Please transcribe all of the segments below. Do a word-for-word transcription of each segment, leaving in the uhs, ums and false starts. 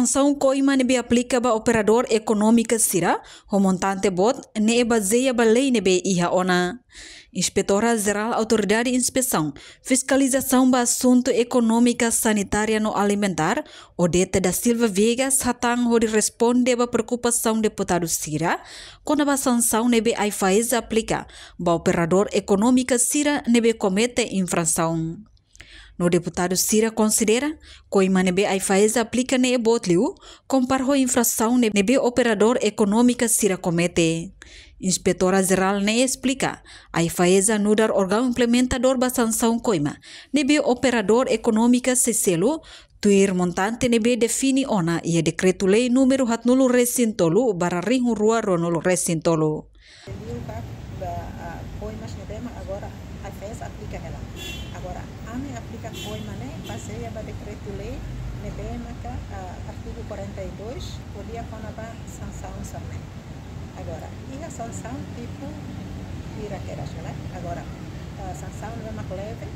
Sansaun koima ne'ebé aplika ba operadór ekonómika sira ho montante boot ne'e bazeia ba lei ne'ebé iha ona. Inspetora Jerál Autoridade Inspesaun, Fiskalizasaun ba Asuntu Ekonómika, Sanitária no Alimentár, Odete da Silva Viegas, hatán hodi responde ba preokupasaun deputadu sira kona-ba sansaun ne'ebé AIFAESA aplika ba operadór ekonómika sira ne'ebé komete infrasaun. No deputadu sira konsidera koima ne'ebé AIFAESA aplika ne'e boot liu, kompara ho infrasaun ne'ebé operadór ekonómika sira komete. Inspetora Jerál ne'e esplika, AIFAESA nu'udar órgaun implementadór ba sansaun koima ne'ebé operadór ekonómika sei selu, tuir montante ne'ebé define ona iha Dekretu-Lei númeru haatnulu resin tolu barra rihun rua ruanulu resin tolu. Liu ba, ba, ah, koimas ne'ebé mak agora AIFAESA aplika hela. Agora, ami aplika koima ne'e bazeia ba dekretu-lei ne'ebé maka, ah, artigu quarenta e dois, ko'alia kona-ba sansaun sira-ne'e. Agora, iha sansaun tipu hira kedas ne'e. Agora, ah, sansaun ne'ebé mak leve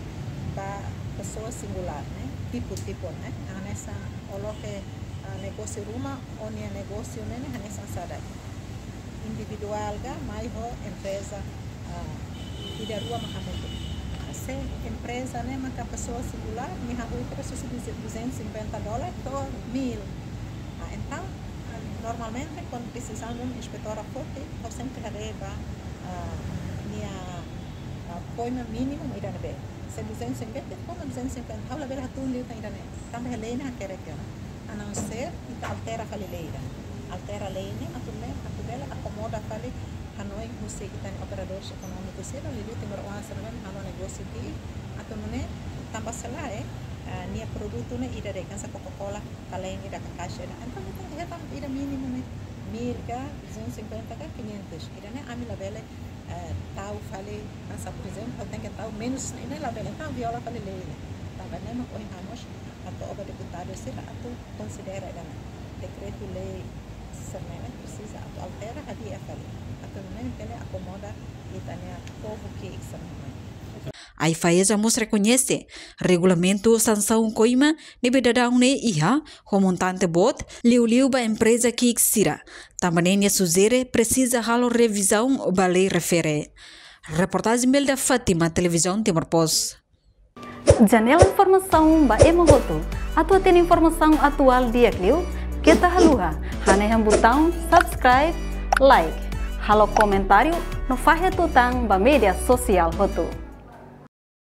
ba pesoa singulár ne'e, tipu-tipu ne'e, hanesan ó loke, ah, negósiu ruma, ó-nia negósiu ne'e, ne'e hanesan saida. Individuál ka mai ho empreza, ah, ida rua mak hamutuk. Se empreza ne'e maka pesoa singulár, nia hahú husi duzentos e cinquenta dólar to'o mil. Ah, entaun, ah, normalmente, kuandu desizaun de inspetora foti, ha'u sempre haree ba, ah, nia, ah, koima mínimu ida ne'ebé. Se duzentos e cinquenta, koima duzentos e cinquenta, ha'u labele hatún liután ida-ne'e. Tanba lei ne'e hakerek ona. A não ser ita altera fali lei ida. Altera lei ne'e, atu ne'e, atu bele akomoda fali hanoin husi ita-nia operadores ekonómikus sira, liuliu timoroan sira ne'ebé halo negósiu ki'ik, atu nune'e tanba selae, ah, nia produtu ne'e ida de'it, hanesan Coca-Cola, kalen ida ka kaixa ida. Entaun, ita hetan ida mínimu ne'e, mil ka, duzentos e cinquenta ka, quinhentos. Ida-ne'e ami labele, eh, tau fali, hanesan, por ezemplu, ha'u tenke tau menus ne'e, ne'e labele, entaun viola fali lei ne'e. Tanba ne'e mak ohin ha'u mós hato'o ba deputadu sira atu konsidera ida-ne'e. Dekretu-lei sira-ne'e presiza atu altera, hadi'a fali. Atu nune'e bele akomoda ita-nia povu ki'ik sira-ne'e. AIFAESA mós rekoñese regulamentu sansaun koima ne'ebé daudaun ne'e iha ho montante boot, liuliu ba empreza ki'ik sira. Tanba ne'e nia sujere presiza halo revizaun ba lei refere. Reportajen Belda Fátima, Televizaun Timor Post. Janela informasaun ba ema hotu. Atu hatene informasaun atuál di'ak liu, keta haluha hanehan butaun subscribe, like, halo komentáriu no fahe tutan ba média sosiál hotu.